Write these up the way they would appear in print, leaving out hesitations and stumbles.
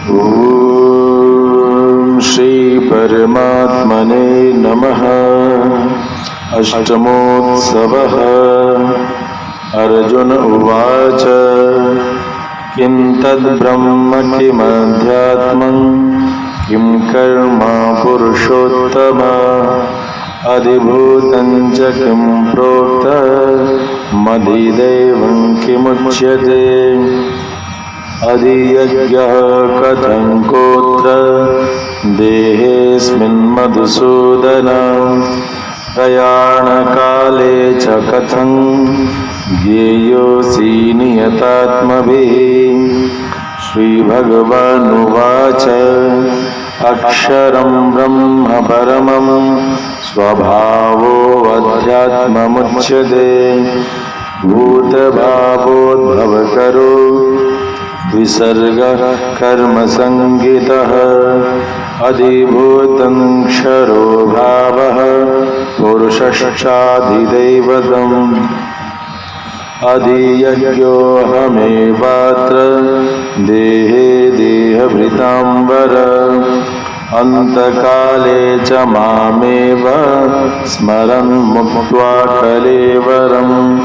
ॐ श्री परमात्मने नमः। अष्टमोत्सवः। अर्जुन उवाच, किं तद्ब्रह्म किमध्यात्मं किं कर्म पुरुषोत्तम, अधिभूतं च किं प्रोक्तमधिदैवं किमुच्यते। अधियज्ञः कथं कोत्र देहेऽस्मिन् मधुसूदन, प्रयाणकाले च कथं ज्ञेयोऽसि नियतात्मभिः। श्रीभगवानुवाच, अक्षरं ब्रह्म परमं स्वभावोऽध्यात्ममुच्यते, भूतभावोद्भवकरो विसर्गः कर्मसङ्गितः, अधिभूतं क्षरो भावः पुरुषश्चाधिदैवतम्, अधियज्ञोऽहमेवात्र देहे देहभृतां वर, अन्तकाले च मामेव स्मरन् मुक्त्वा कलेवरम्,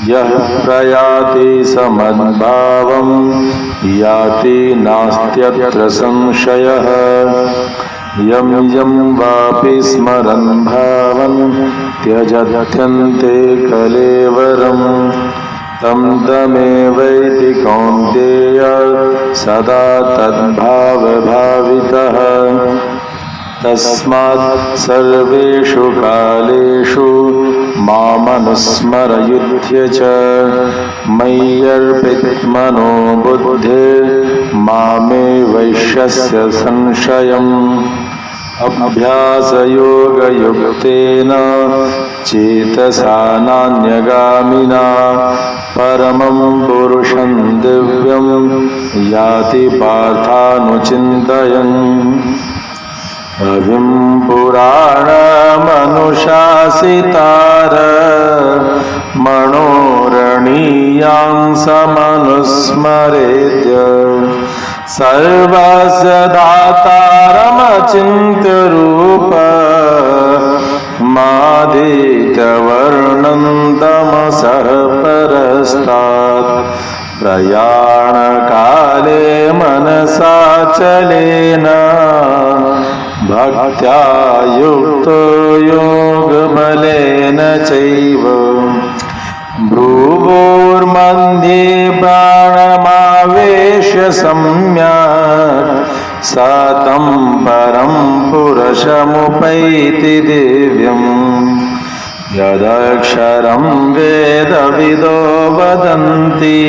यः प्रयाति समद्भावं याति नास्त्यत्र संशयः, यं यं वापि स्मरन् भावं त्यजत्यन्ते कलेवरं, तं तमेवैति कौन्तेय सदा तद्भावभावितः। तस्मात् सर्वेषु कालेषु मामनुस्मर युध्य च, मय्यर्पितमनो बुद्धिर्मामे वैश्यस्य संशयम्। अभ्यासयोगयुक्तेन चेतसा नान्यगामिना परमं पुरुषं दिव्यं याति पार्थानुचिन्तयन्। कविं पुराणमनुशासितार मणोरणीयां समनुस्मरेद्य, सर्वस्य दातारमचिन्त्यरूप मादित्यवर्णं तमसः परस्तात्, प्रयाणकाले मनसा चलेन भक्त्या युक्तो योगबलेन चैव, भ्रुवोर्मध्ये प्राणमावेश्य सम्यक् सतं परं पुरुषमुपैति दिव्यम्। यदक्षरं वेदविदो वदन्ति,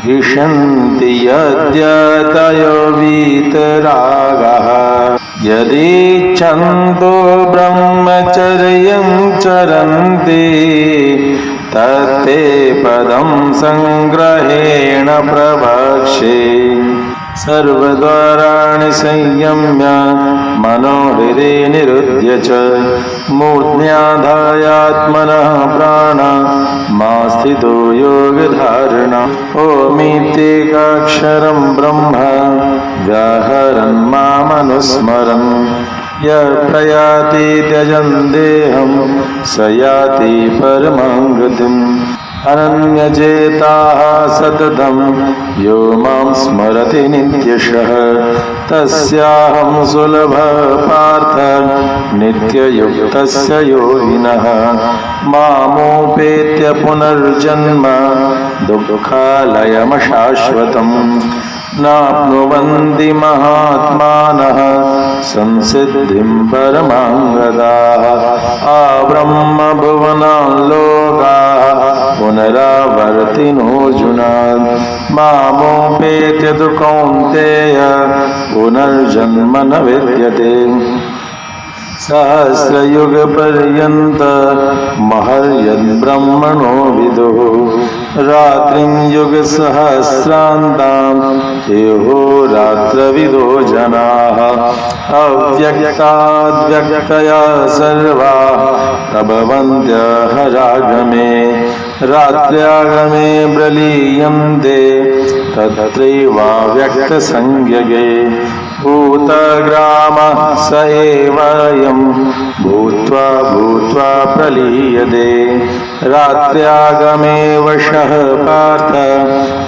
विशन्ति यद्यतयो वीतरागः, यदीच्छन्तो ब्रह्मचर्यं चरन्ति, तत्ते पदं संग्रहेण प्रवक्ष्ये। सर्वद्वाराणि संयम्य मनोहृदि निरुध्य च, मूर्ध्याधायात्मनः प्राणमास्थितो योगधारणा। ओमित्येकाक्षरं ब्रह्म व्याहरन् मामनुस्मरन्, यः प्रयाति त्यजन् देहं स याति परमां गतिम्। अनन्यचेताः सततं यो मां स्मरति नित्यशः, तस्याहं सुलभः पार्थ नित्ययुक्तस्य योगिनः। मामुपेत्य पुनर्जन्म दुःखालयमशाश्वतम्, नाप्नुवन्ति महात्मानः संसिद्धिं परमां गताः। आब्रह्मभुवनान् लोकाः पुनरावर्तिनोऽर्जुन, मामुपेत्य तु कौन्तेय पुनर्जन्म न विद्यते। सहस्रयुगपर्यन्त महर्यद्ब्रह्मणो विदुः, रात्रिं युगसहस्रान्तां एहोरात्रविदो जनाः। अव्यक्ताद्व्यक्तया सर्वाः प्रभवन्त्यहरागमे, रात्र्यागमे प्रलीयन्ते तत्रैवाव्यक्तसंज्ञके भूतग्रामः स एवायं भूत्वा भूत्वा प्रलीयते। रात्र्यागमे वशः पार्थ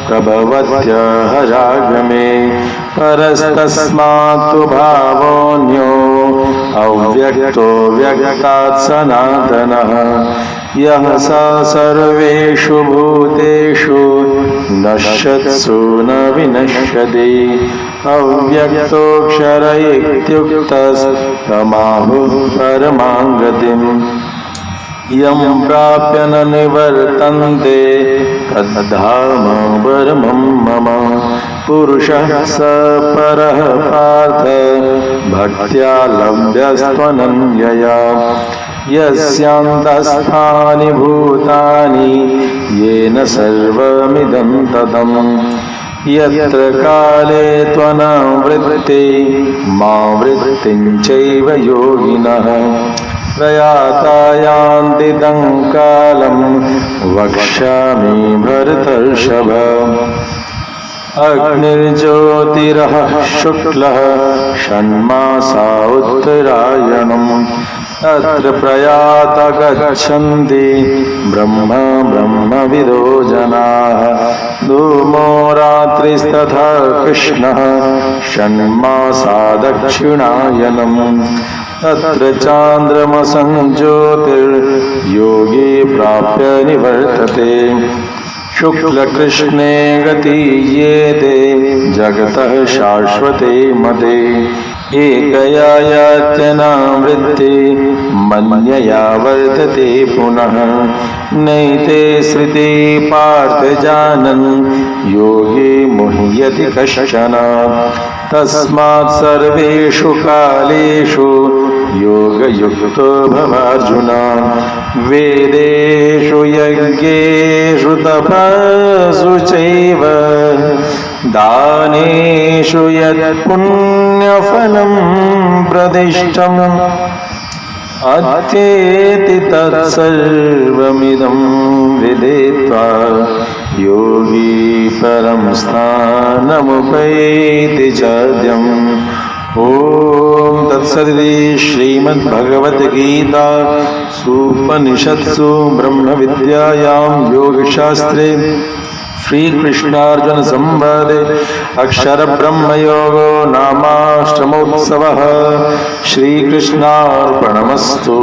प्रभवत्यहरागमे परस्तस्मात् भावोऽन्यो अव्यक्तो व्यक्तात् सनातनः। यः स सर्वेषु भूतेषु नश्यत्सु न विनश्यति। अव्यक्तोऽक्षर इत्युक्तस्तमाहुः परमां गतिम्। यं प्राप्य न निवर्तन्ते तद्धाम परमं मम। पुरुषः स परः पार्थ भक्त्या लभ्यस्त्वनन्यया। यस्यान्तस्थानि भूतानि येन सर्वमिदं ततम्। यत्र काले त्वनावृत्ति मा वृत्तिं चैव योगिनः। प्रयाता यान्ति तं कालं वक्ष्यामि भरतर्षभ। अग्निर्ज्योतिरः शुक्लः षण्मासा उत्तरायणम्। तत्र प्रयाता गच्छन्ति ब्रह्म ब्रह्मविदो जनाः। धूमो रात्रिस्तथा कृष्णः षण्मासा दक्षिणायनम्। तत्र चान्द्रमसं ज्योतिर्योगी प्राप्य निवर्तते। शुक्लकृष्णे गतीयेते जगतः शाश्वते मते। एकया यात्यनावृत्ति मन्यया वर्तते पुनः। नैते श्रुति पार्थ जानन् योगी मुह्यति कश्चन। तस्मात् सर्वेषु कालेषु योगयुक्तो भवार्जुन। वेदेषु यज्ञेषु तपस्सु चैव दानेषु यत्पुण्यफलं प्रदिष्टम्। अत्येति तत्सर्वमिदं विदित्वा योगी परं स्थानमुपैति चाद्यम्। ॐ तत्सदिति श्रीमद्भगवद्गीता सूपनिषत्सु ब्रह्मविद्यायां योगशास्त्रे श्रीकृष्णार्जुन संवादे अक्षर ब्रह्मयोगो नामाष्टमोत्सवः। श्रीकृष्णार्पणमस्तु।